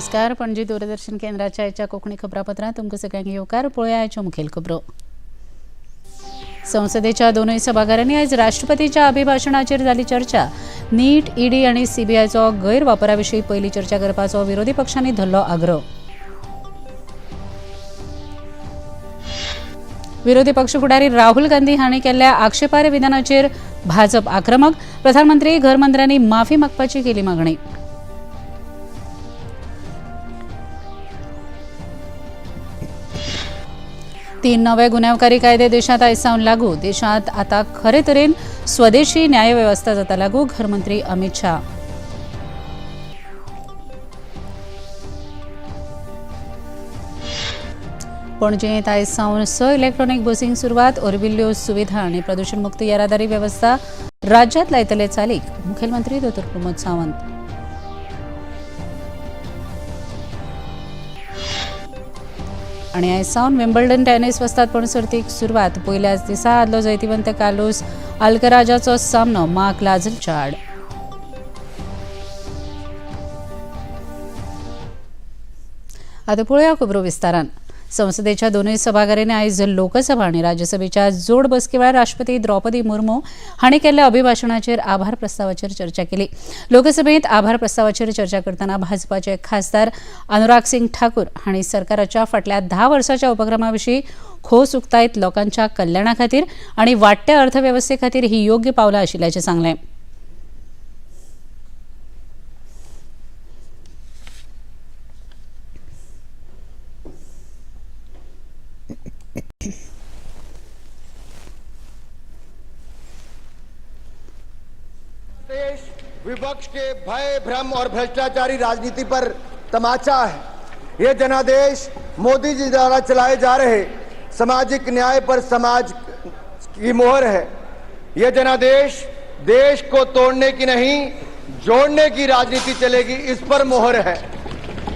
नमस्कार. पणजी दूरदर्शन केंद्राच्या आयच्या कोंकणी खबरापत्रांत तुमकां सगळ्यांक येवकार. पळोवया आयच्यो मुखेल खबरो. संसदेच्या दोनूय सभाघरांनी आयज राष्ट्रपतीच्या अभिभाशणाचेर जाली चर्चा. नीट, ईडी आनी सीबीआयचो गैरवापरा विशीं पयली चर्चा करपाचो विरोधी पक्षांनी धरलो आग्रह. विरोधी पक्ष फुडारी राहुल गांधी हांणी केल्ल्या आक्षेपार्ह विधानाचेर भाजप आक्रमक. प्रधानमंत्री, घरमंत्र्यांनी माफी मागपाची केली मागणी. तीन नवे गुन्यांवकारी कायदे देशात आयज सावन लागू. देशात आता खरे तरेन स्वदेशी न्यायवेवस्था जाता लागू. घरमंत्री अमित शाह. पणजेंत आयज सावन 6 इलेक्ट्रॉनिक बसींक सुरवात. अर्विल्ल्यो सुविधा आनी प्रदूशणमुक्त येरादारी वेवस्था राज्यांत लायतले चालीक. मुखेलमंत्री दोतोर प्रमोद सावंत. आनी आयज सावन विम्बल्डन टेनिस वस्तादपण सर्तीक सुरवात. पयल्याच दिसा आदलो जैतिवंत कार्लोस अल्कराजाचो सामनो मार्क लाझलच्या आड. आतां पळोवया खबरो विस्तारान. संसदेच्या दोनूय सभाघरांनी आयज लोकसभा आनी राज्यसभेच्या जोड बसके वेळार राष्ट्रपती द्रौपदी मुर्मू हांणी केल्ल्या अभिभाशणाचेर आभार प्रस्तावाचेर चर्चा केली. लोकसभेत आभार प्रस्तावाचेर चर्चा करतना भाजपाचे खासदार अनुराग सिंग ठाकूर हांणी सरकाराच्या फाटल्या 10 वर्साच्या उपक्रमा विशीं खोस उक्तायत लोकांच्या कल्याणा खातीर आनी वाडट्या अर्थवेवस्थे खातीर ही योग्य पावलां आशिल्ल्याचें सांगलें. देश विपक्ष के भय, भ्रम और भ्रष्टाचारी राजनीति पर तमाचा है। ये जनादेश मोदी जी द्वारा चलाए जा रहे सामाजिक न्याय पर समाज की मोहर है। ये जनादेश देश को तोड़ने की नहीं, जोड़ने की राजनीति चलेगी, इस पर मोहर है।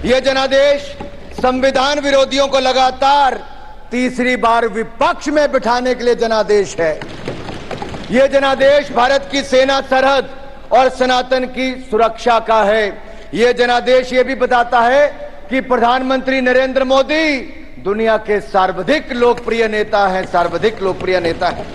ये जनादेश संविधान विरोधियों को लगातार तीसरी बार विपक्ष में बिठाने के लिए जनादेश है। ये जनादेश भारत की सेना, सरहद और सनातन की सुरक्षा का है। ये जनादेश ये भी बताता है कि प्रधानमंत्री नरेंद्र मोदी दुनिया के सर्वाधिक लोकप्रिय नेता हैं, सर्वाधिक लोकप्रिय नेता हैं।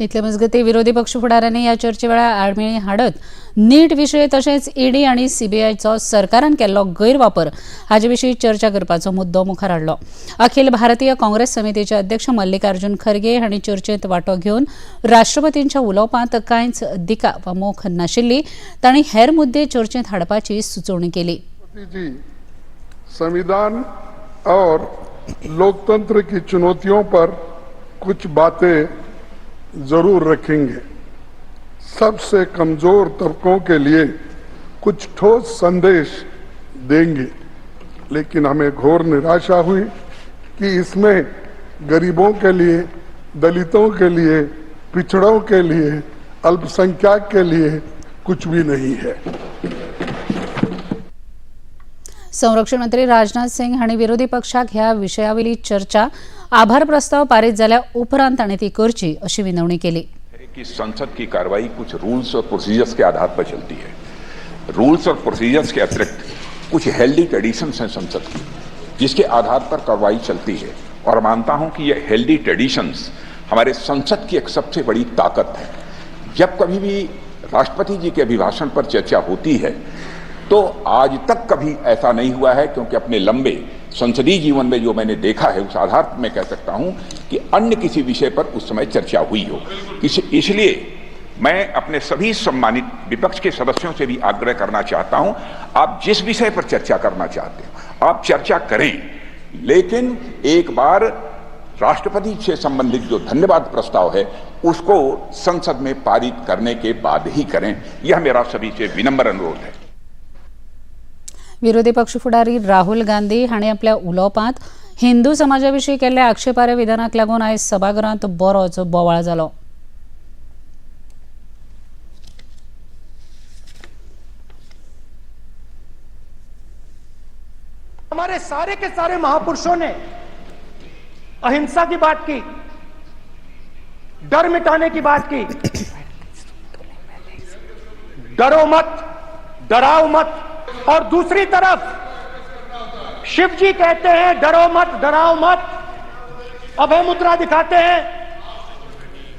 इतले मजगती विरोधी पक्ष फुडाऱ्यांनी ह्या चर्चे वेळार आडमेळी हाडत नीट विशय तशेंच ईडी आनी सीबीआयचो सरकारान केल्लो गैरवापर हाचे विशीं चर्चा करपाचो मुद्दो मुखार हाडलो. अखिल भारतीय काँग्रेस समितीचे अध्यक्ष मल्लिकार्जुन खरगे हांणी चर्चेंत वांटो घेवन राष्ट्रपतींच्या उलोवपांत कांयच दिका वा मोख नाशिल्ली. तांणी हेर मुद्दे चर्चेंत हाडपाची सुचोवणी केली. जी, संविधान और लोकतंत्र की चुनौतियों पर कुछ बातें जरूर रखेंगे। सबसे कमजोर तबकों के लिए कुछ ठोस संदेश देंगे, लेकिन हमें घोर निराशा हुई कि इसमें गरीबों के लिए, दलितों के लिए, पिछड़ों के लिए, अल्पसंख्यक के लिए कुछ भी नहीं है। संरक्षण मंत्री राजनाथ सिंग हांणी विरोधी पक्षाक ह्या विशयावेली चर्चा आभार प्रस्ताव पारीत जाल्या उपरांत ताणें ती करची अशी विनवणी केली. कि संसद की कार्रवाई कुछ रूल्स और प्रोसीजर्स के आधार पर चलती है। रूल्स और प्रोसीजर्स के अतिरिक्त कुछ हेल्दी ट्रेडिशंस हैं संसद की, जिसके आधार पर कार्रवाई चलती है और मानता हूं कि ये हेल्दी ट्रेडिशंस हमारे संसद की एक सबसे बड़ी ताकत है। जब कभी भी राष्ट्रपति जी के अभिभाषण पर चर्चा होती है तो आज तक कभी ऐसा नहीं हुआ है, क्योंकि अपने लंबे संसदीय जीवन में जो मैंने देखा है, उस आधार पर मैं कह सकता हूं कि अन्य किसी विषय पर उस समय चर्चा हुई हो। इसलिए मैं अपने सभी सम्मानित विपक्ष के सदस्यों से भी आग्रह करना चाहता हूं, आप जिस विषय पर चर्चा करना चाहते हो आप चर्चा करें, लेकिन एक बार राष्ट्रपति से संबंधित जो धन्यवाद प्रस्ताव है उसको संसद में पारित करने के बाद ही करें। यह मेरा सभी से विनम्र अनुरोध है। विरोधी पक्ष फुडारी राहुल गांधी हांणी आपल्या उलोवपांत हिंदू समाजा विशीं केल्ल्या आक्षेपार्ह विधानाक लागून आयज सभाघरांत बरोच बोवाळ जालो. हमारे सारे के सारे महापुरुषों ने अहिंसा की बात की, डर मिटाने की बात की। डरो मत, डराओ मत। और दूसरी तरफ शिव जी कहते हैं डरो मत, डराओ मत, अभय मुद्रा दिखाते हैं,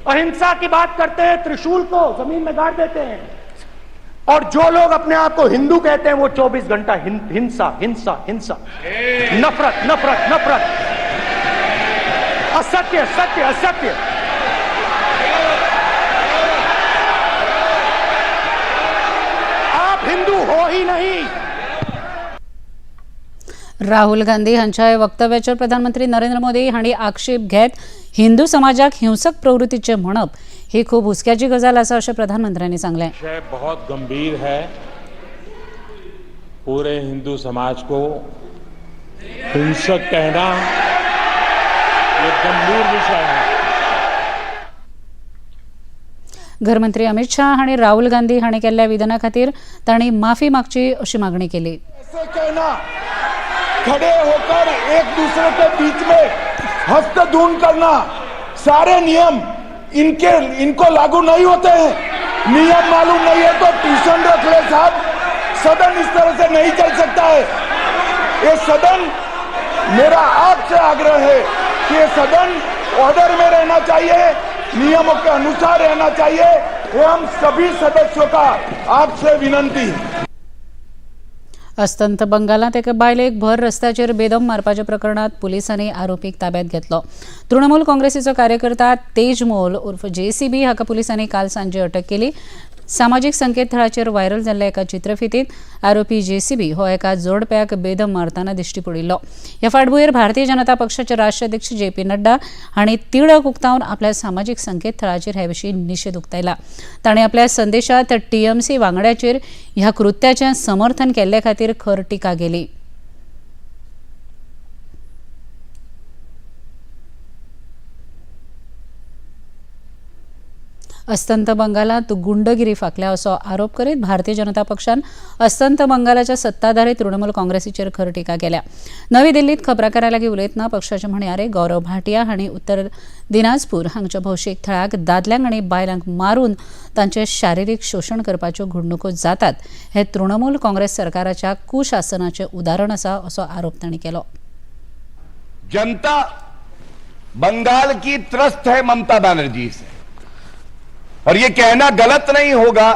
अहिंसा की बात करते हैं, त्रिशूल को जमीन में गाड़ देते हैं। और जो लोग अपने आप को हिंदू कहते हैं वो 24 घंटा हिंसा हिंसा हिंसा, नफरत नफरत नफरत, असत्य सत्य असत्य। आप हिंदू हो ही नहीं। राहुल गांधी हांच्या वक्तव्याचेर प्रधानमंत्री नरेंद्र मोदी हांणी आक्षेप घेत हिंदू समाजाक हिंसक प्रवृत्तीचे म्हणप ही खूब हुस्क्याची गजाल आसा अशें प्रधानमंत्र्यांनी सांगलें। विषय बहुत गंभीर है। पूरे हिंदू समाज को हिंसक कहना ये गंभीर विषय है। घरमंत्री अमित शाह हांणी राहुल गांधी हांणी केल्ल्या विधाना खातीर तांणी माफी मागची अशी मागणी केली। ऐसे कहना, खड़े होकर एक दूसरे के बीच में हस्तधून करना, सारे नियम इनके इनको लागू नहीं होते हैं। नियम मालूम नहीं है तो ट्यूशन रख ले साहब। सदन इस तरह से नहीं चल सकता है। ये सदन, मेरा आपसे आग्रह है कि ये सदन ऑर्डर में रहना चाहिए, नियमों के अनुसार रहना चाहिए। ये हम सभी सदस्यों का आपसे विनंती है। अस्तंत बंगालांत एका बायलेक भर रस्त्याचेर बेदम मारपाच्या प्रकरणात पुलिसांनी आरोपीक ताब्यात घेतलो। तृणमूल काँग्रेसीचो कार्यकर्ता तेजमोल उर्फ जेसीबी हाका पुलिसांनी काल सांजे अटक केली। सामाजीक संकेतथळाचेर व्हायरल जाल्ल्या एका चित्रफितीत आरोपी जेसीबी हो एका जोडप्याक बेदम मारतना दिश्टी पडिल्लो। ह्या फाटभुंयेर भारतीय जनता पक्षाचे राष्ट्राध्यक्ष जे पी नड्डा हांणी तिडक उक्तावन आपल्या सामाजीक संकेतथळाचेर हे विशीं निशेध उक्तायला। ताणें आपल्या संदेशात टीएमसी वांगड्याचेर ह्या कृत्याचें समर्थन केल्ले खातीर खर टिका केली। अस्तंत बंगालात गुंडगिरी फाकल्या असो आरोप करीत भारतीय जनता पक्षान अस्तंत बंगालाच्या सत्ताधारी तृणमूल काँग्रेसीचेर खर टिका केल्या। नवी दिल्लीत खबराकारां लागीं उलयतना पक्षाचे म्हणयारे गौरव भाटिया हांणी उत्तर दिनाजपूर हांगच्या भौशीक थळाक दादल्यांक आनी बायलांक मारून तांचें शारिरीक शोशण करपाच्यो घडणुको जातात हे तृणमूल काँग्रेस सरकाराच्या कुशासनाचें उदाहरण आसा असो आरोप तांणी केलो। जनता बंगाल की त्रस्त है ममता बनर्जी से, और यह कहना गलत नहीं होगा।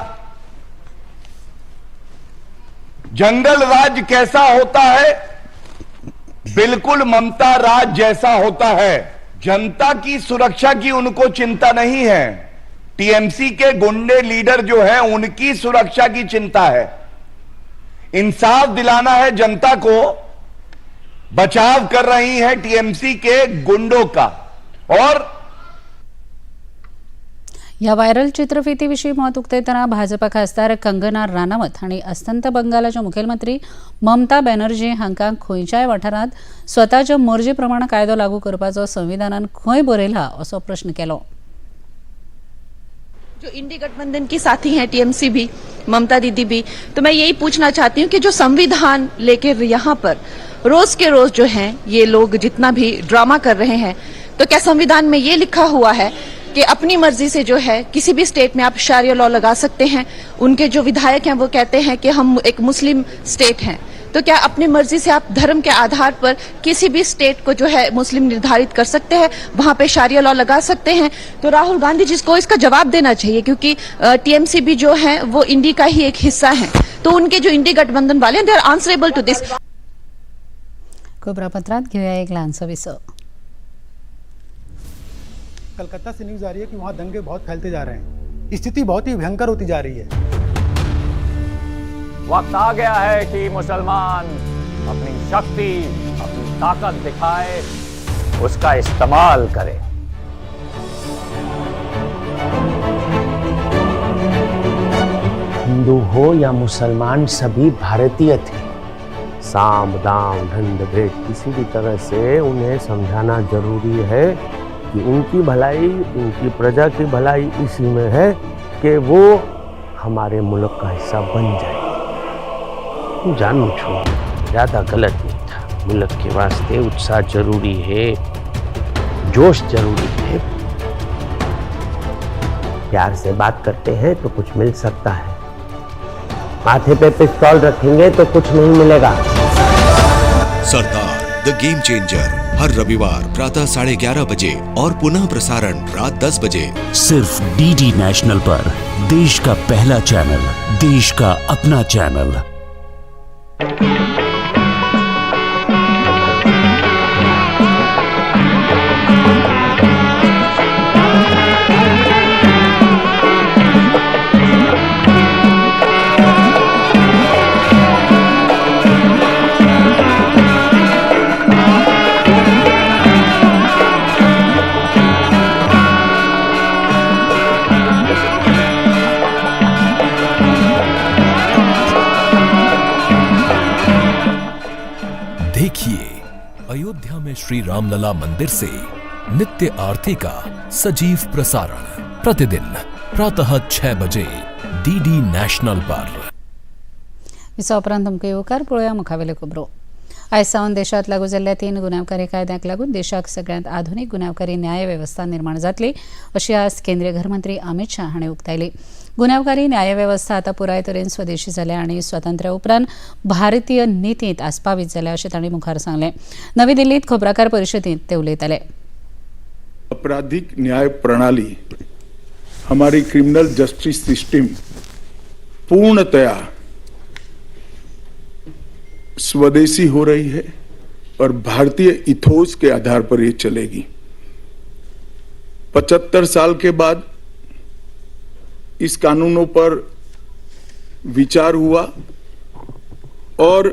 जंगल राज कैसा होता है? बिल्कुल ममता राज जैसा होता है। जनता की सुरक्षा की उनको चिंता नहीं है। टीएमसी के गुंडे लीडर जो हैं उनकी सुरक्षा की चिंता है। इंसाफ दिलाना है जनता को, बचाव कर रही है टीएमसी के गुंडों का। और ह्या व्हायरल चित्रफितीविशीं मत उक्तायतना भाजपा खासदार कंगना राणावत हांणी अस्तंत बंगालाच्यो मुखेलमंत्री ममता बॅनर्जी हांकां खंयच्याय वाठारांत स्वताच्या मर्जी प्रमाण कायदो लागू करपाचो संविधानान खंय बरयला असो प्रश्न केलो। जो इंडी गठबंधन की साथी हैं टीएमसी भी, ममता दीदी भी, तो मैं यही पूछना चाहती हूँ कि जो संविधान लेकर यहाँ पर रोज के रोज जो हैं ये लोग जितना भी ड्रामा कर रहे हैं, तो क्या संविधान में ये लिखा हुआ है कि अपनी मर्जी से जो है किसी भी स्टेट में आप शरिया लॉ लगा सकते हैं? उनके जो विधायक हैं वो कहते हैं कि हम एक मुस्लिम स्टेट हैं, तो क्या अपनी मर्जी से आप धर्म के आधार पर किसी भी स्टेट को जो है मुस्लिम निर्धारित कर सकते हैं, वहां पे शरिया लॉ लगा सकते हैं? तो राहुल गांधी जी को इसका जवाब देना चाहिए, क्योंकि टीएमसी भी जो है वो इंडी का ही एक हिस्सा है, तो उनके जो इंडी गठबंधन वाले हैं they are answerable to this. खबरापत्रात घेऊया एक ल्हानसो विसव। कलकत्ता से न्यूज आ रही है कि वहां दंगे बहुत फैलते जा रहे हैं, स्थिति बहुत ही भयंकर होती जा रही है। वक्त आ गया है कि मुसलमान अपनी शक्ति, अपनी ताकत दिखाए, उसका इस्तेमाल करे। हिंदू हो या मुसलमान, सभी भारतीय थे। साम दाम दंड भेद किसी भी तरह से उन्हें समझाना जरूरी है कि उनकी भलाई, उनकी प्रजा की भलाई इसी में है कि वो हमारे मुल्क का हिस्सा बन जाए। जानू छो ज़्यादा गलत नहीं था। मुल्क के वास्ते उत्साह जरूरी है, जोश जरूरी है। प्यार से बात करते हैं तो कुछ मिल सकता है। माथे पे पिस्तौल रखेंगे तो कुछ नहीं मिलेगा। सरदार the game changer हर रविवार प्रातः 11:30 बजे और पुनः प्रसारण रात 10 बजे, सिर्फ डीडी नेशनल पर, देश का पहला चैनल, देश का अपना चैनल। देखिए अयोध्या में श्री रामलला मंदिर से नित्य आरती का सजीव प्रसारण प्रतिदिन प्रातः 6 बजे डीडी नेशनल पर। विसा उपरांत तुमकां येवकार। पळोवया मुखावेल्यो खबरो। आयज सावन देशांत लागू जाल्ल्या 3 गुन्यांवकारी कायद्यांक लागून देशाक सगळ्यांत आधुनीक गुन्यांवकारी न्याय वेवस्था निर्माण जातली अशी आस केंद्रीय घरमंत्री अमित शाह हांणी उक्तायली। गुन्यांवकारी न्यायवेवस्था आतां पुराय तरेन स्वदेशी जाल्या आनी स्वातंत्र्या उपरांत भारतीय नितींत आस्पावीत जाल्या अशें तांणी मुखार सांगलें। नवी दिल्लींत खबराकार परिशदेंत ते उलयताले। आपराधिक न्याय प्रणाली, हमारी क्रिमिनल जस्टिस सिस्टम पूर्णतया स्वदेशी हो रही है और भारतीय इथोस के आधार पर ये चलेगी। 75 साल के बाद इस कानूनों पर विचार हुआ और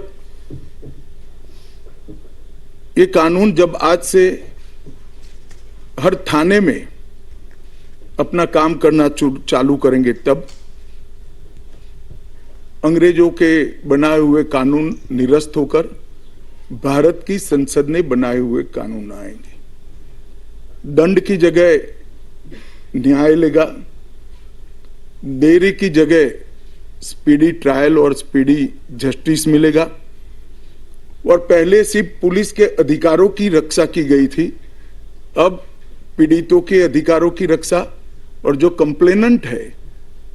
ये कानून जब आज से हर थाने में अपना काम करना चालू करेंगे तब अंग्रेजों के बनाए हुए कानून निरस्त होकर भारत की संसद ने बनाए हुए कानून आएंगे। दंड की जगह न्याय लेगा, देरी की जगह स्पीडी ट्रायल और स्पीडी जस्टिस मिलेगा। और पहले सिर्फ पुलिस के अधिकारों की रक्षा की गई थी, अब पीड़ितों के अधिकारों की रक्षा और जो कंप्लेनेंट है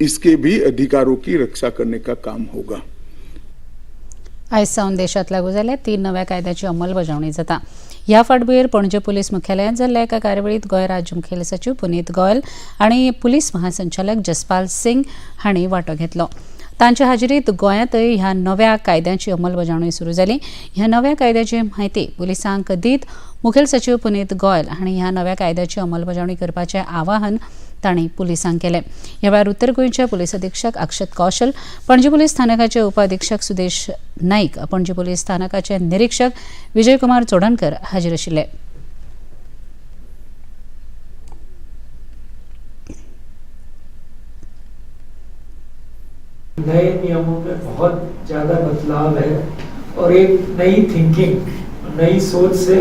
इसके भी अधिकारों की रक्षा करने का काम होगा। आयज सावन देशांत लागू जाल्ल्या 3 नव्या कायद्याची अंमलबजावणी जाता। ह्या फाटभुंयेर पणजे पुलीस मुख्यालयांत जाल्ल्या एका कार्यावळींत गोंय राज्य मुखेल सचीव पुनीत गोयल आनी पुलीस महासंचालक जसपाल सिंग हांणी वांटो घेतलो। तांचे हाजेरीत गोंयांतय ह्या नव्या कायद्याची अंमलबजावणी सुरू जाली। ह्या नव्या कायद्याची म्हायती पुलिसांक दीत मुखेल सचीव पुनीत गोयल हांणी ह्या नव्या कायद्याची अंमलबजावणी करपाचें आवाहन तांणी पुलिसांक केलें। ह्या वेळार उत्तर गोंयचे पुलीस अधीक्षक अक्षत कौशल, पणजी पुलीस स्थानकाचे उपअधीक्षक सुदेश नाईक, पणजी पुलीस स्थानकाचे निरीक्षक विजयकुमार चोडणकर हाजीर आशिल्ले। नए नियमों में बहुत ज़्यादा बदलाव है और एक नई थिंकिंग, नई सोच से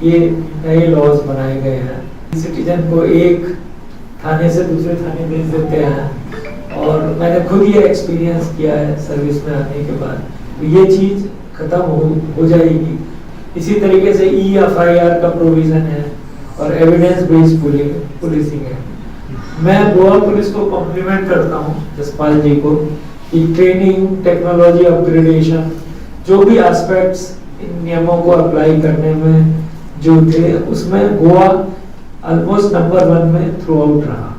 ये नए लॉज बनाए गए हैं। सिटीजन को एक थाने से दूसरे थाने भेज देते हैं और मैंने खुद ये एक्सपीरियंस किया है सर्विस में आने के बाद, तो ये चीज़ खत्म हो जाएगी। इसी तरीके से EFIR का प्रोविज़न है और एविडेंस बेस्ड पुलिसिंग है। मैं गोवा पुलिस को कॉम्प्लीमेंट करता हूँ, जसपाल जी को, कि ट्रेनिंग, टेक्नोलॉजी अपग्रेडेशन, जो भी एस्पेक्ट्स इन नियमों को अप्लाई करने में जो थे उसमें गोवा ऑलमोस्ट नंबर 1 में थ्रू आउट रहा।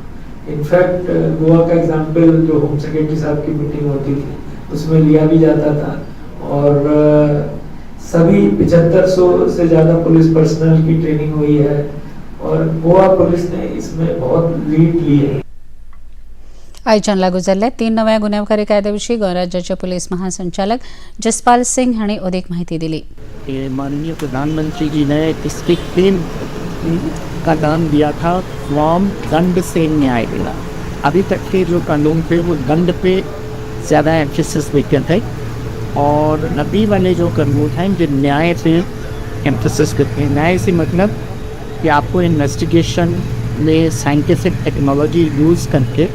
इनफैक्ट गोवा का एग्जाम्पल जो होम सेक्रेटरी साहब की मीटिंग होती थी उसमें लिया भी जाता था और सभी 7500 से ज़्यादा पुलिस पर्सनल की ट्रेनिंग हुई है और गोवा पुलिस ने इसमें बहुत लीड ली है। आयच्यान लागू जाल्ल्या 3 नव्या गुन्यांवकारी कायद्याविशीं गोंय राज्याचे पुलीस महासंचालक जसपाल सिंग हांणी अदीक म्हायती दिली। माननीय प्रधानमंत्री जी ने डिस्ट्रिक्ट 3 का नाम दिया था फॉर्म दंड से न्याय दिला। अभी तक के जो कानून थे वो दंड पे ज़्यादा एम्फेसिस देते थे और अभी वाले जो कानून हैं जो न्याय से एम्फेसिस करते हैं। न्याय से मतलब कि आपको इन्वेस्टिगेशन में साइंटिफिक टेक्नोलॉजी यूज़ करके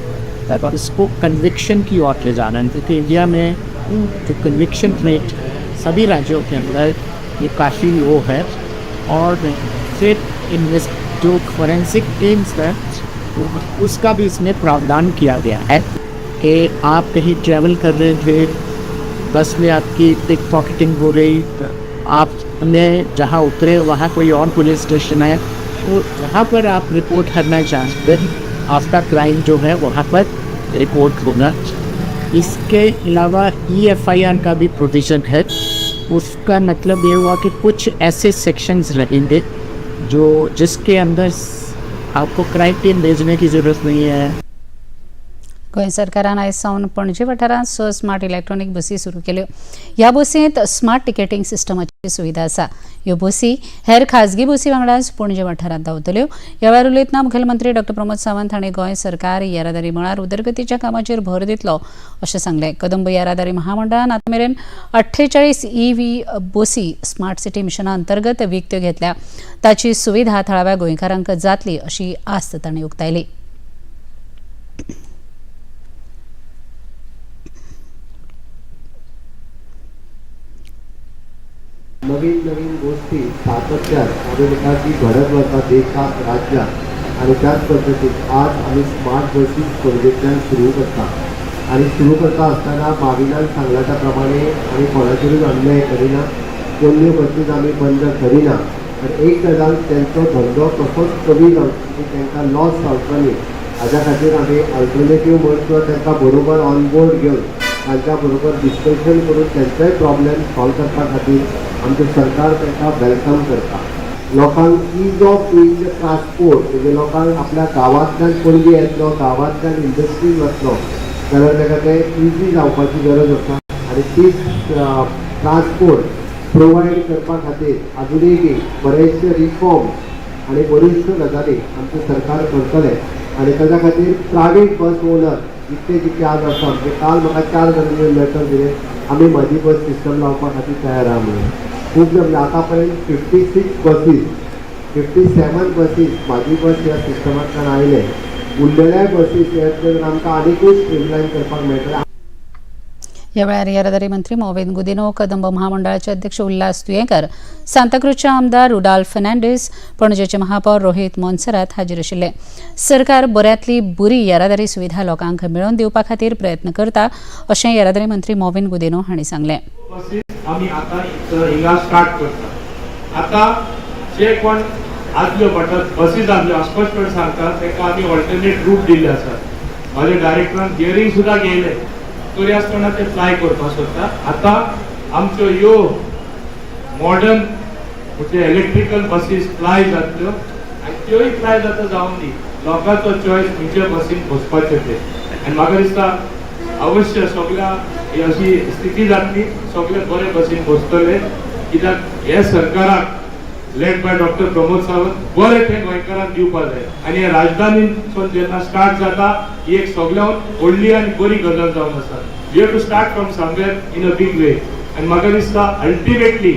इसको कन्विक्शन की ओर ले जाना है, क्योंकि इंडिया में जो कन्विक्शन रेट सभी राज्यों के अंदर ये काफ़ी लो है। और फिर जो फॉरेंसिक टीम्स है उसका भी इसमें प्रावधान किया गया है। कि आप कहीं ट्रैवल कर रहे थे, बस में आपकी पिक पॉकेटिंग हो रही, आपने जहाँ उतरे वहाँ कोई और पुलिस स्टेशन है, तो वहाँ पर आप रिपोर्ट करना चाहते हैं, आपका क्राइम जो है वहाँ पर रिपोर्ट होगा। इसके अलावा EFIR का भी प्रोविज़न है। उसका मतलब ये हुआ कि कुछ ऐसे सेक्शंस रहेंगे जो जिसके अंदर आपको क्राइम टीम भेजने की ज़रूरत नहीं है। गोंय सरकारान आयज सावन पणजे वाठारांत 6 स्मार्ट इलेक्ट्रॉनिक बसी सुरू केल्यो। ह्या बसींत स्मार्ट टिकेटींग सिस्टमाची सुविधा आसा। ह्यो बसी हेर खाजगी बसी वांगडाच पणजे वाठारांत धांवतल्यो। ह्या वेळार उलयतना मुखेलमंत्री डॉ प्रमोद सावंत हांणी गोंय सरकार येरादारी मळार उदरगतीच्या कामाचेर भर दितलो अशें सांगलें। कदंब येरादारी महामंडळान आतां मेरेन 48 EV बसी स्मार्ट सिटी मिशना अंतर्गत विकत्यो घेतल्या। ताची सुविधा थळाव्या गोंयकारांक जातली अशी आस्त तांणी उक्तायली। नवीन नवीन गोष्टी सातत्यान आमी म्हणटा की घडत वता देशात राज्यात आनी त्याच पद्दतीन आज आमी स्मार्ट बसीस पणजेंतल्यान सुरू करता आनी सुरू करता आसतना माविनान सांगला त्या प्रमाणे आमी कोणाचेरूच अन्याय करिना, पोन्न्यो बसीस आमी बंद करिना आनी एक गजाल तेंचो धंदो तसोच कमी जावचो, तांकां लॉस जावचो न्ही हाज्या खातीर आमी अल्टरनेटीव म्हण किंवा तांकां बरोबर ऑन बोर्ड घेवन तांच्या बरोबर डिस्कशन करून तेंचोय प्रॉब्लेम सॉल्व करपा खातीर आमचें सरकार तांकां welcome करता। लोकांक ease of doing the transport म्हणजे लोकांक आपल्या गांवांतल्यान पणजे येतलो, गांवांतल्यान इंडस्ट्रीन वतलो जाल्यार ताका तें इजी जावपाची गरज आसा आनी तीच ट्रान्सपोर्ट प्रोवायड करपा खातीर आजुनूय बी बरेचशे रिफॉर्म्स आनी बऱ्योचश्यो गजाली आमचें सरकार करतलें आनी ताच्या खातीर प्रायवेट बस ओनर जितके जितके आज आसा, म्हणजे काल म्हाका 4 जाणांनी लेटर दिलें आमी म्हजी बस सिस्टम लावपा खातीर तयार आहा म्हणून। खूब म्हणजे आतां पर्यंत 56 बसीस 57 बसीस म्हाजी बस ह्या सिस्टमांतल्यान आयले, उरलेल्या बसीस हे आमकां आनिकूय स्ट्रीमलायन करपाक मेळटलें। ह्या वेळार येरादारी मंत्री मॉविन गुदिन्हो, कदंब महामंडळाचे अध्यक्ष उल्हास तुयेंकर, सांताक्रूजचे आमदार रुडाल्फ फर्नांडीस, पणजेचे महापौर रोहित मोन्सेरात हाजीर आशिल्ले। सरकार बऱ्यांतली बरी येरादारी सुविधा लोकांक मेळोवन दिवपा खातीर प्रयत्न करता अशें येरादारी मंत्री मॉविन गुदिन्हो हांणी सांगलें। आमी आतां हिंगा स्टार्ट करता। आतां जे कोण आदल्यो बसीस आसल्यो स्पश्टपणे सांगता ताका आमी ऑल्टरनेट रूट दिल्ले आसात। म्हाज्या डायरेक्टरान हियरींग सुद्दां घेयलें तरी आसतना ते फ्लाय करपाक सोदता। आतां आमच्यो ह्यो मॉडर्न म्हणजे इलेक्ट्रिकल बसीस फ्लाय जातल्यो आनी त्योय फ्लाय जाता जावन दी, लोकांचो चॉयस खंयच्या बसीन बसपाचें तें। आनी म्हाका दिसता अवश्य सगळ्या ही अशी स्थिती जातली, सगळे बरे बसीन बसतले, कित्याक हे सरकाराक led by doctor Pramod Sawant बरें तें गोंयकारांक दिवपाक जाय आनी हे राजधानीसून जेन्ना स्टार्ट जाता ही एक सगळ्यान व्हडली आनी बरी गजाल जावन आसा। We have to start from somewhere in a big way आनी म्हाका दिसता अल्टिमेटली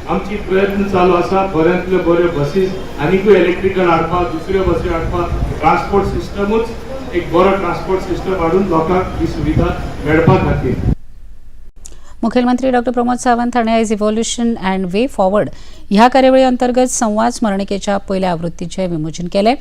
आमची प्रयत्न चालू आसा बऱ्यांतल्यो बऱ्यो बसीस आनिकूय इलेक्ट्रिकल हाडपाक, दुसऱ्यो बसी हाडपाक, ट्रान्सपोर्ट सिस्टमूच एक बरो ट्रान्सपोर्ट सिस्टम हाडून लोकांक ही सुविधा मेळपा खातीर। मुखेलमंत्री डॉ प्रमोद सावंत हांणी आयज इव्होल्युशन अँड वे फॉरवर्ड ह्या कार्यावळी अंतर्गत संवाद स्मरणिकेच्या पयल्या आवृत्तीचें विमोचन केलें।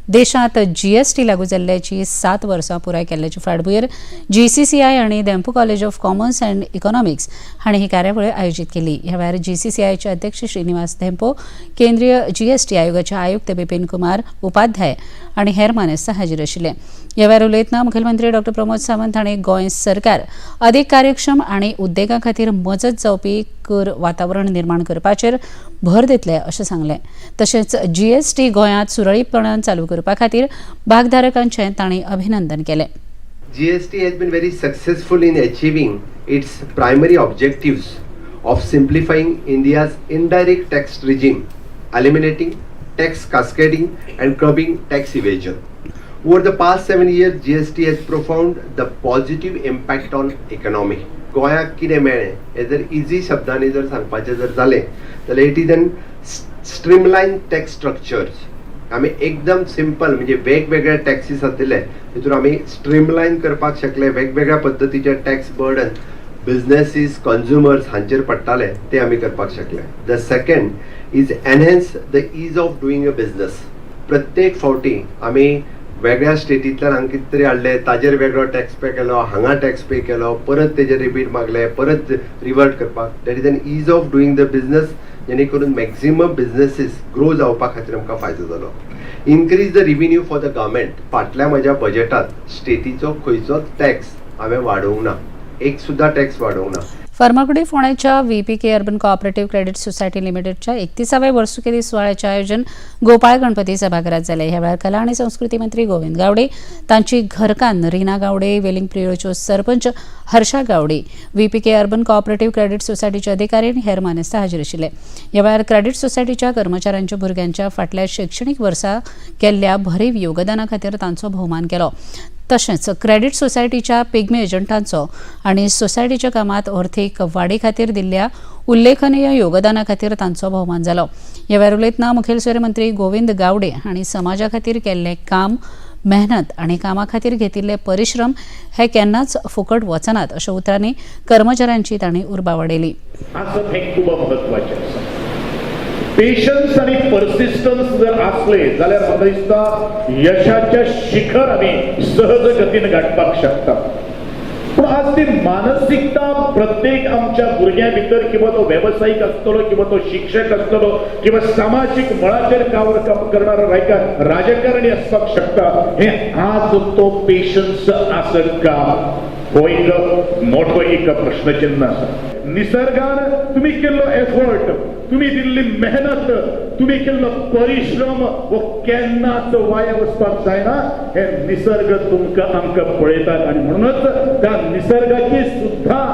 देशांत जीएसटी लागू जाल्ल्याची 7 वर्सां पुराय केल्ल्याचे फाटभुंयेर जीसीसीआय आनी Dempo college of commerce and economics हांणी ही कार्यावळ आयोजीत केली। ह्या वेळार जीसीसीआयचे अध्यक्ष श्रीनिवास धेंपो, केंद्रीय जीएसटी आयोगाचे आयुक्त बिपिन कुमार उपाध्याय आनी हेर मानेस्त हाजीर आशिल्ले। ह्या वेळार उलयतना मुखेलमंत्री डॉ प्रमोद सावंत हांणी गोंय सरकार अदीक कार्यक्षम आनी उद्देगां खातीर मजत जावपी कर वातावरण निर्माण करपाचेर भर दितले अशें सांगलें। तशेंच जीएसटी गोंयांत सुरळीतपणान चालू करपा खातीर भागधारकांचें तांणी अभिनंदन केलें। GST has been very successful in achieving its primary objectives of simplifying India's indirect tax regime, eliminating tax cascading and curbing tax evasion. Over the past 7 years, GST has profound the positive impact on economy. गोंयाक कितें मेळ्ळें हें जर easy शब्दांनी जर सांगपाचें जर जालें जाल्यार it is an streamline tax structures. आमी एकदम सिंपल म्हणजे वेगवेगळे टॅक्सीस आशिल्ले तितून आमी स्ट्रीमलायन करपाक शकले, वेगवेगळ्या पद्दतीचे टॅक्स बर्डन बिजनेसीस कंज्युमर्स हांचेर पडटाले ते आमी करपाक शकले. The second is enhance the ease of doing a business. प्रत्येक फावटी आमी वेगळ्या स्टेटींतल्यान हांगा कितें तरी हाडलें, ताजेर वेगळो टॅक्स पे केलो, हांगा टॅक्स पे केलो, परत तेजेर रिबीट मागले, परत रिवर्ट करपाक. That is an ease of doing the business, जेणे करून मॅक्झिमम बिजनसीस ग्रो जावपा खातीर आमकां फायदो जालो. Increase the revenue for the government. फाटल्या म्हज्या बजेटांत स्टेटीचो खंयचोच टॅक्स हांवें वाडोवंक ना, एक सुद्दां टॅक्स वाडोवंक ना. Farmagudi फोंड्याच्या VPK urban cooperative credit society लिमिटेडच्या 31व्या वर्सुकी सुवाळ्याचें आयोजन गोपाळ गणपती सभाघरात जालें. ह्या वेळार कला आनी संस्कृती मंत्री गोविंद गावडे, तांची घरकान्न रीना गावडे, वेलिंग प्रियोळच्यो sarpanch Harsha Gawde, VPK urban cooperative credit सोसायटीचे अधिकारी आनी हेर मानेस्त हाजीर आशिल्ले. ह्या वेळार क्रेडीट सोसायटीच्या कर्मचाऱ्यांच्या भुरग्यांच्या फाटल्या शिक्षणीक वर्सा केल्ल्या भरीव योगदाना खातीर तांचो भोवमान केलो. तशेंच क्रेडीट सोसायटीच्या पिग्मी एजंटांचो आनी सोसायटीच्या कामात अर्थीक वाडी खातीर दिल्ल्या उल्लेखनीय योगदाना खातीर तांचो भोवमान जालो. ह्या वेळार उलयतना मुखेल सोयरे मंत्री गोविंद गावडे हांणी समाजा खातीर केल्लें काम, मेहनत आनी कामा खातीर घेतिल्ले परिश्रम हे केन्नाच फुकट वचनात अशा उतरांनी कर्मचाऱ्यांची तांणी उर्बा वाडयली. आसप हें खूब म्हत्वाचें आसा. पेशन्स आनी पर्सिस्टन्स जर आसले जाल्यार म्हाका दिसता यशाच्या शिखर आमी सहज गतीन गांठपाक शकता. पूण आज ती मानसिकता प्रत्येक आमच्या भुरग्यां भितर, किंवा तो वेवसायीक आसतलो, किंवा तो शिक्षक आसतलो, किंवा सामाजीक मळाचेर काम करणारो राजकारणी आसपाक शकता, हे आज तो पेशन्स आसत का हो एक मोठो एक प्रश्नचिन्ह आसा. निसर्गान तुमी केल्लो एफर्ट, तुमी दिल्ली मेहनत, तुमी केल्लो परिश्रम हो केन्नाच वाया वचपाक जायना. हे निसर्ग तुमकां आमकां पळयतात आनी म्हणूनच त्या निसर्गाची सुद्दां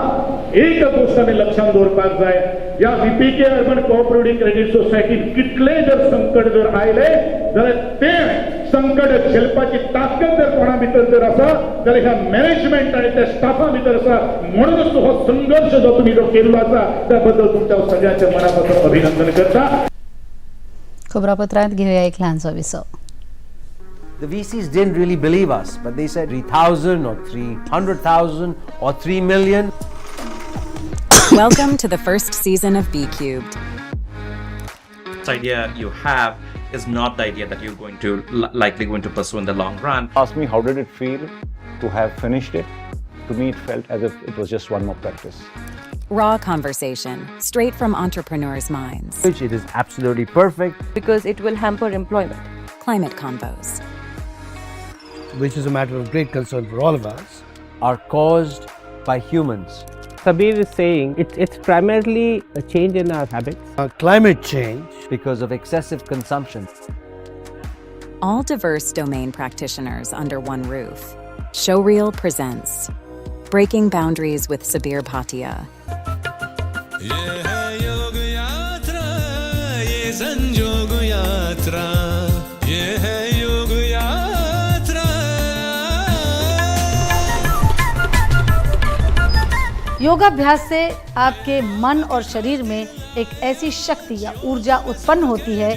एक गोश्ट आमी लक्षांत दवरपाक जाय. ह्या व्हीपीके अर्बन कोऑपरेटिव्ह क्रेडीट सोसायटीन कितलें जर संकट जर आयलें जाल्यार तें संकट झेलपाची ताकद जर कोणा भितर जर आसा जाल्यार ह्या मॅनेजमेंट आनी त्या स्टाफा भितर आसा. म्हणूनच हो संघर्श जो तुमी जो केल्लो आसा त्या बद्दल तुमच्या सगळ्यांच्या मनापासून अभिनंदन करता. खबरापत्रांत घेऊया एक ल्हानसो विसव. The VCs didn't really believe us, but they said 3,000 or 300,000 or 3 million. Welcome to the first season of B Cubed. Idea you have is not the idea that you're going to likely going to pursue in the long run. Ask me how did it feel to have finished it? To me, it felt as if it was just one more practice. Raw conversation, straight from entrepreneurs' minds. Which it is absolutely perfect. Because it will hamper employment. Climate convos, which is a matter of great concern for all of us, are caused by humans. Sabir is saying it's primarily a change in our habits. Climate change. Because of excessive consumption. All diverse domain practitioners under one roof. Showreel presents Breaking Boundaries with Sabir Bhatia. ये है योग यात्रा, ये संजोग यात्रा, ये है योग यात्रा. योगाभ्यास से आपके मन और शरीर में एक ऐसी शक्ति या ऊर्जा उत्पन्न होती है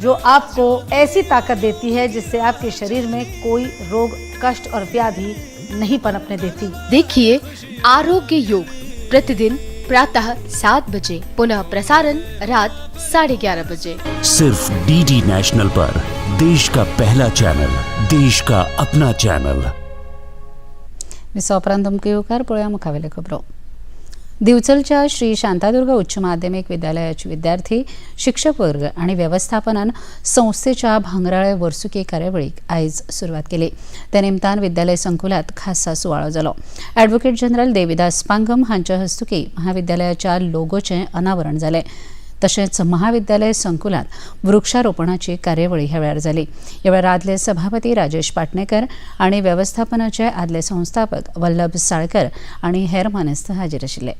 जो आपको ऐसी ताकत देती है जिससे आपके शरीर में कोई रोग, कष्ट और व्याधि नहीं पनपने देती. देखिए आरोग्य योग प्रतिदिन प्रातः 7 बजे, पुनः प्रसारण रात 11:30 बजे. सिर्फ डीडी नेशनल पर, देश का पहला चैनल, देश का अपना चैनल. विसवा उपरांत तुमकां येवकार. पळोवया मुखावेल्यो खबरो. दिवचलच्या श्री शांतादुर्गा उच्च माध्यमिक विद्यालयाचे विद्यार्थी, शिक्षक वर्ग आणि व्यवस्थापनान संस्थेच्या भांगराळे वर्सुकी कार्यावळीक आयज सुरवात केली. त्या निमतान विद्यालय संकुलात खासा सुवाळो जालो. ॲडव्होकेट जनरल देविदास पांगम हांच्या हस्तुकी महाविद्यालयाच्या लोगोचें अनावरण जालें. तशेंच महाविद्यालय संकुलात वृक्षारोपणाची कार्यावळी ह्या वेळार जाली. ह्या वेळार आदले सभापती राजेश पाटणेकर आणि वेवस्थापनाचे आदले संस्थापक वल्लभ साळकर आणि हेर मानेस्त हाजीर आशिल्ले.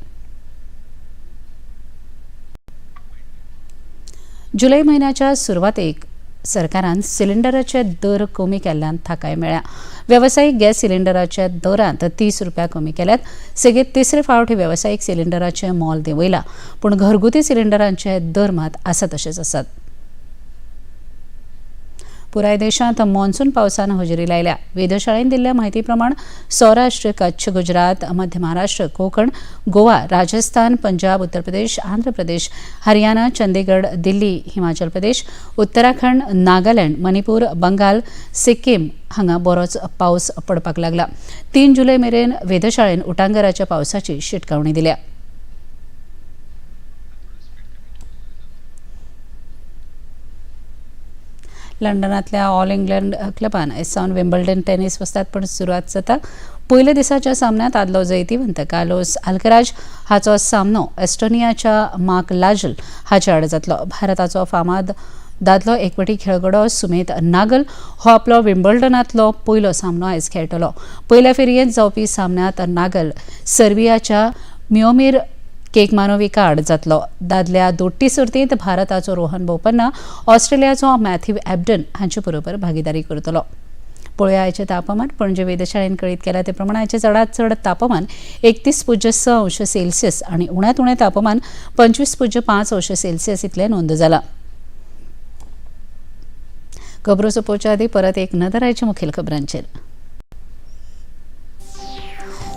जुलय म्हयन्याच्या सुरवातेक सरकारान सिलिंडराचे दर कमी केल्ल्यान थाकाय मेळ्ळ्या. वेवसायीक गॅस सिलिंडराच्या दरांत 30 रुपया कमी केल्यात. सेगीत तिसरे फावट वेवसायीक सिलिंडराचें मोल देंवयलां, पूण घरगुती सिलिंडरांचे दर मात आसा तशेच आसात. पुराय देशांत मॉन्सून पावसान हजेरी लायल्या. वेधशाळेन दिल्ल्या म्हायती प्रमाण सौराष्ट्र, कच्छ, गुजरात, मध्य महाराष्ट्र, कोकण, गोवा, राजस्थान, पंजाब, उत्तर प्रदेश, आंध्र प्रदेश, हरियाणा, चंदीगड, दिल्ली, हिमाचल प्रदेश, उत्तराखंड, नागालँड, मणिपूर, बंगाल, सिक्कीम हांगा बरोच पावस पडपाक लागला. 3 जुलय मेरेन वेधशाळेन उटांगराच्या पावसाची शिटकावणी दिल्या. लंडनांतल्या ऑल इंग्लंड क्लबान आयज सावन विम्बल्डन टेनिस वस्तादपण सुरवात जाता. पयल्या दिसाच्या सामन्यांत आदलो जैतिवंत कार्लोस अल्कराज हाचो सामनो एस्टोनियाच्या मार्क लाजल हाचे आड जातलो. भारताचो फामाद दादलो एकवटी खेळगडो सुमेत नागल हो आपलो विम्बल्डनांतलो पयलो सामनो आयज खेळटलो. पयल्या फेरयेंत जावपी सामन्यांत नागल सर्बियाच्या मिओमीर केकमानोविका आड जातलो. दादल्या दोट्टी सर्तींत भारताचो रोहन बोपन्ना ऑस्ट्रेलियाचो मॅथ्यू एबडन हांचे बरोबर भागीदारी करतलो. पळोवया आयचें तापमान. पणजे वेधशाळेन कळीत केलां ते प्रमाण आयचें चडांत चड तापमान 31.6 अंश सेल्सियस आनी उण्यांत उणें तापमान 25.5 अंश सेल्सियस इतलें नोंद जालां. खबरो सोंपोवच्या आदीं परत एक नदर आयच्या मुखेल खबरांचेर.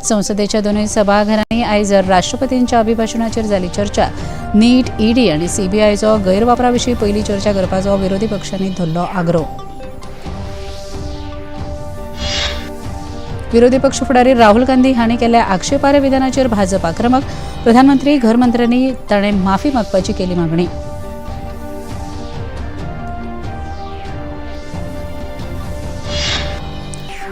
संसदेच्या दोनूय सभाघरांनी आयज राष्ट्रपतींच्या अभिभाशणाचेर जाली चर्चा. नीट, ईडी आनी सीबीआयचो गैरवापरा विशीं पयली चर्चा करपाचो विरोधी पक्षांनी धरलो आग्रो. विरोधी पक्ष फुडारी राहुल गांधी हांणी केल्ल्या आक्षेपार्ह विधानाचेर भाजप आक्रमक. प्रधानमंत्री, घरमंत्र्यांनी ताणें माफी मागपाची केली मागणी.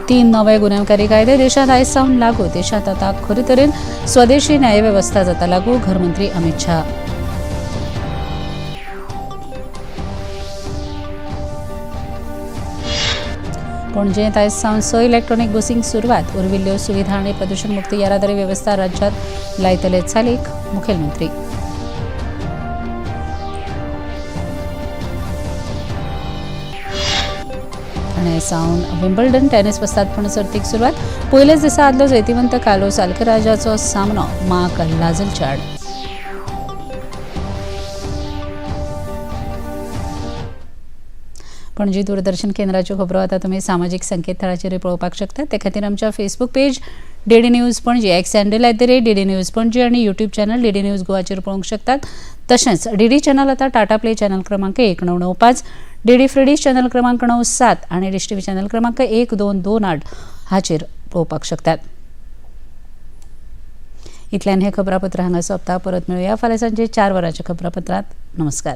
तीन नवे गुन्यांवकारी कायदे देशांत आयज सावन लागू. देशांत आतां खरे तरेन स्वदेशी न्यायवेवस्था जाता लागू. घरमंत्री अमित शाह. पणजेंत आयज सावन 6 इलेक्ट्रॉनिक बसींक सुरवात. उर्विल्ल्यो सुविधा आनी प्रदूषण मुक्त येरादारी वेवस्था राज्यांत लायतले चालीक. मुखेलमंत्री. सावन विम्बल्डन टेनिस वस्तादपण सर्तीक सुरवात. पयल्याच दिसा आदलो जैतिवंत कार्लोस अल्कराजाचो सामनो मार्क लाजलच्या आड. पणजी दूरदर्शन केंद्राच्यो खबरो आतां तुमी सामाजीक संकेतथळाचेर पळोवपाक शकता. ते खातीर आमच्या Facebook page DD news Panaji, X handle @DD news Panaji आनी यूट्यूब चॅनल डीडी न्यूज गोवाचेर पळोवंक शकतात. तशेंच डीडी चॅनल आतां टाटा प्ले चॅनल क्रमांक 1995, डीडी फ्री चॅनल क्रमांक 97 आनी डिश टीव्ही चॅनल क्रमांक 1228 हाचेर पळोवपाक शकतात. इतल्यान हें खबरापत्र हांगा सोंपता. परत मेळुया फाल्यां सांजे 4 वरांच्या खबरापत्रांत. नमस्कार.